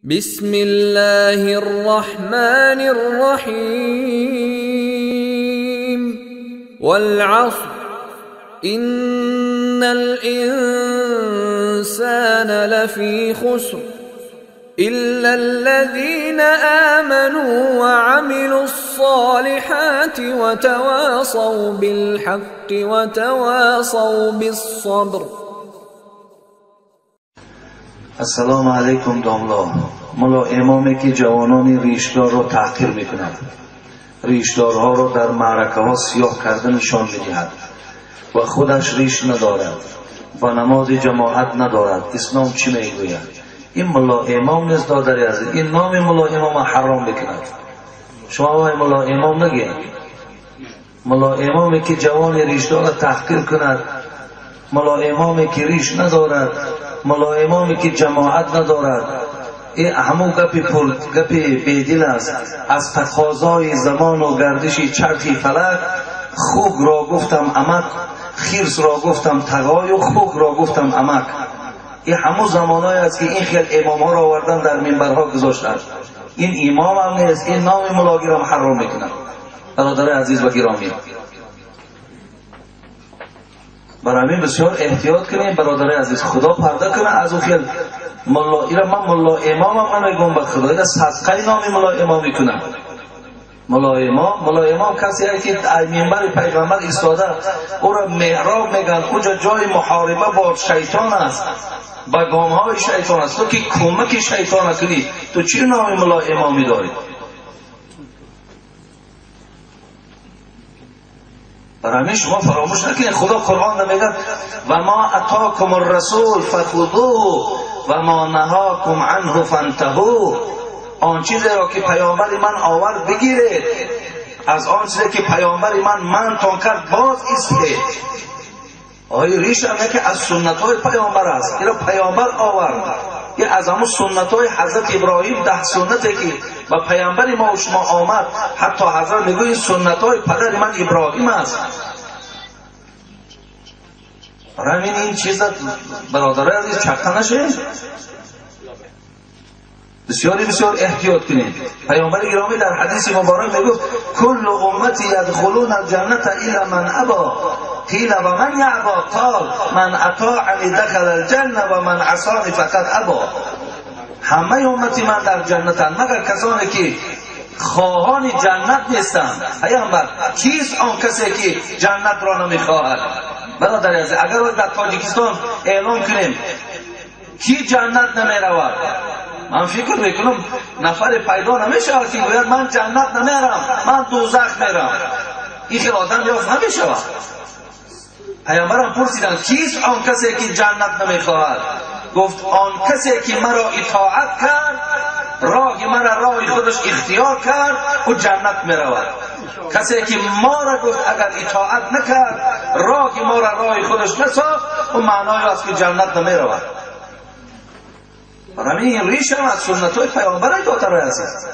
بسم الله الرحمن الرحيم والعصر إن الإنسان لفي خسر إلا الذين آمنوا وعملوا الصالحات وتواصوا بالحق وتواصوا بالصبر. السلام علیکم داملا. ملا امامی که جوانان ریشدار را تحقیر میکند، ریشدارها را در معرکه ها سیاه کرده نشان میدهد و خودش ریش ندارد و نماز جماعت ندارد، اسلام چی میگوید؟ این ملا امام نیست دادری عزیز، این نام ملا امام حرام بکند. شما آقای ملا امام نگید. ملا امامی که جوان ریشدار را تحقیر کند، ملا امامی که ریش ندارد، ملا امامی که جماعت ندارد، این همون گپی پر گپی بیدل است. از تقاضای زمان و گردش چرخی فلک، خوک را گفتم امک، خیرس را گفتم تغای و خوک را گفتم امک. این همون زمانایی است که این خیل امام ها را آوردن در منبرها گذاشتن. این امام هم نیست، این نام ملاگی را حرام میکنن. برادر عزیز و گرامی، برای همین بسیار احتیاط کنیم برادر عزیز. خدا پرده کنه از اون خیل ملا. ایرا من ملا امامم نمیگم به خدا، ایرا صدقه نام ملا امام میکنم. ملا امام، ملا امام کسی است که از منبر پیغمبر ایستاده، او را محراب میگن، اونجا جای محاربه با شیطان است، با گامهای شیطان است. تو که کمک شیطان کنی، تو چی نام ملا امامی داری؟ برای همین شما فراموش نکنید، خدا قرآن میگه و ما اتاکم الرسول فخذوه و ما نهاکم عنه فانتهوا. آن چیزی را که پیامبر من آورد بگیرید، از آن چیزی که پیامبر من تان کرد باز ایستید. آیا ریش هم که از سنت های پیامبر است، این را پیامبر آورد. این از همون سنت های حضرت ابراهیم، 10 سنتی که با پیامبر ما و شما آمد، حتی حضرت میگه این سنت های پدر من ابراهیم است. برای همین این چیز برادرای عزیز چرخه نشه، بسیاری بسیار احتیاط کنید. پیامبر گرامی در حدیث مبارک میگفت کل امتی یدخلون الجنة الا من ابا. قیل و من یعبا؟ قال من اطاعنی دخل الجنة و من عصانی فقد ابا. همه امتی من در جنتند مگر کسانی که خواهان جنت نیستند. پیامبر کیست آن کسی که جنت را نمیخواهد؟ برادر عزیز، اگر در تاجیکستان اعلام کنیم کی جنت نمیرود، من فکر میکنم نفر پیدا نمیشود که گوید من جنت نمیرم، من دوزخ میرم. این خیلی آدم یافت نمیشود. پیامبرم پرسیدند کیست آن کسی که جنت نمیخواهد؟ گفت آن کسی که مرا اطاعت کرد، راه مرا راه خودش اختیار کرد، او جنت میرود. کسی که ما را گفت اگر اطاعت نکرد، راه ما را راه خودش نساخت، او معنای است که جنت نمیرود. برای این ریش هم از سنت های پیامبر دادر عزیز.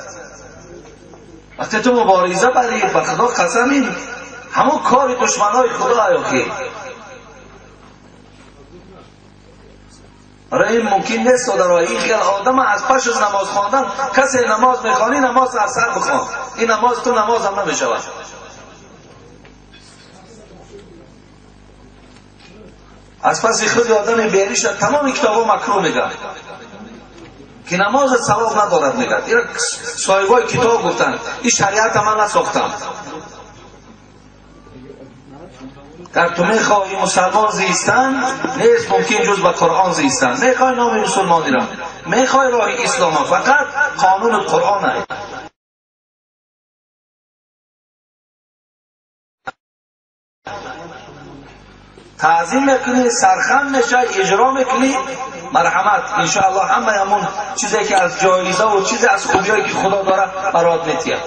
وقتی تو مبارزه بری، به خدا قسم این همون کار دشمنای خدا آیا که برای این ممکن نیست. دادرای این خیال آدم از پش از نماز خواندن، کسی نماز میخوانی نماز از سر بخوان، این نماز تو نماز هم نمیشود. از پس خود آدم بیریش تمام کتابا مکروه میگن که نماز ثواب ندارد، میگن. این صاحبای کتاب گفتن، این شریعت من نساختم. در تو میخواهی مسلمان زیستن نیست ممکن جز با قرآن زیستن. میخوای نام مسلمانی را، میخوای راه اسلام، فقط قانون قرآن است. تعظیم میکنی، سرخم میشه، اجرا میکنی، مرحمت انشاءالله همه همون چیزی که از جایزه و چیزی از خوبیایی که خدا داره برات میتیه.